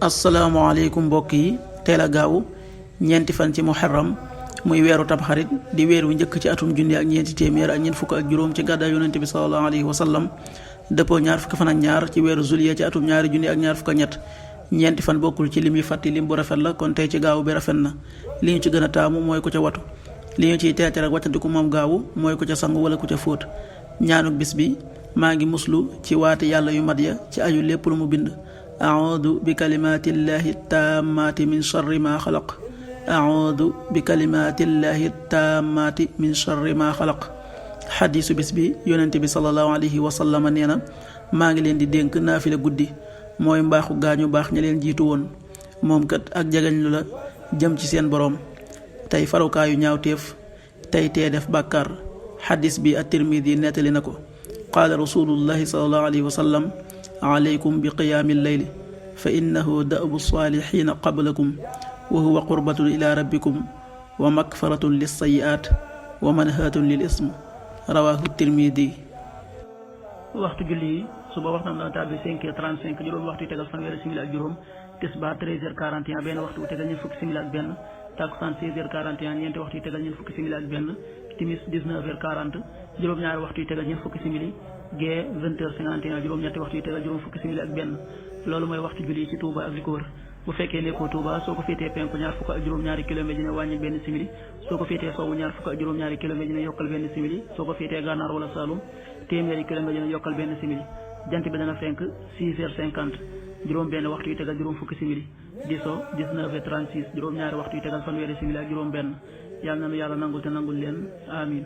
asalaamaaleykum mbokk yi teel a gaaw ñeenti fan ci muharram muy weeru tamxarit di weer wu njëkk ci atum junni ak ñeenti téeméer ak ñeent fukk ak juróom ci gàddaay yonente bi sallallahu alayhi wa sallam dëppoo ñaar fukki fan ak ñaar ci weeru juillet ci atum ñaari junni ak ñaar fukk ak ñett ñeenti fan bokkul ci lim yi fàtti lim bu rafet la kon tey ci gaawu bi rafet na li ñu ci gën a taamu mooy ku ca watu li ñu ciy teete rek wàccandiku moom gaawu mooy ku ca sangu wala ku ca fóot ñaanuk bis bi maa ngi muslu ci waati yàlla yu mat ya ci ayu lépp lu mu bind audu bi kalimatillahi taammaati min charri ma xalaq audu bi kalimatillahi taammaati min charri ma xalaq xadiisu bis bi yonente bi sallallahu alayhi wa sallam nee na maa ngi leen di dénk naafila guddi mooy mbaaxu gaañu baax ña leen jiitu woon moom kat ak jagañlu la jëm ci seen boroom tey farukaayu ñaawteef tey tee def bàkkaar xadis bi at-Tirmidi nettali na ko qaala rasulullahi sallallahu alayhi wa sallam alaykum bi qiyaami leyli fa innahu da'bu saalixiina qablakum wa huwa qurbatun ila rabbikum wa makfaratun lissayi'aat wa manhaatun lil ism rawaahu Tirmidi. waxtu julli yi suba waxtaan dana tàbbi 5h35 juróom waxtu yu tegal fanweeri simili ak juróom tisbaar 13h41 benn waxtu yu tegal ñeent fukki simili ak benn takkusaan 16h41 ñeenti waxtu yu tegal ñeent fukki simili ak benn timis 19h40 juróom-ñaari waxtu yu tegal ñeent fukki simili gee 20h51 juróom-ñetti waxtu yu tegal juróom fukki simili ak benn loolu mooy waxtu julli ci Touba ak li ko wër bu fekkee nekkoo Touba soo ko féetee penku ñaar fukk ak juróom-ñaari kilomètre dina wàññi benn simili soo ko féetee sowwu ñaar fukk ak juróom-ñaari kilomètre dina yokkal benn simili soo ko féetee gànnaar wala Saloum téeméeri kilomètre dina yokkal benn simili jant bi dana fenk 6h50 juróom benn waxtu yu tegal juróom fukki simili di so 19h36 juróom-ñaari waxtu yu tegal fanweeri simili ak juróom benn yàlla na nu yàlla nangul te nangul leen amin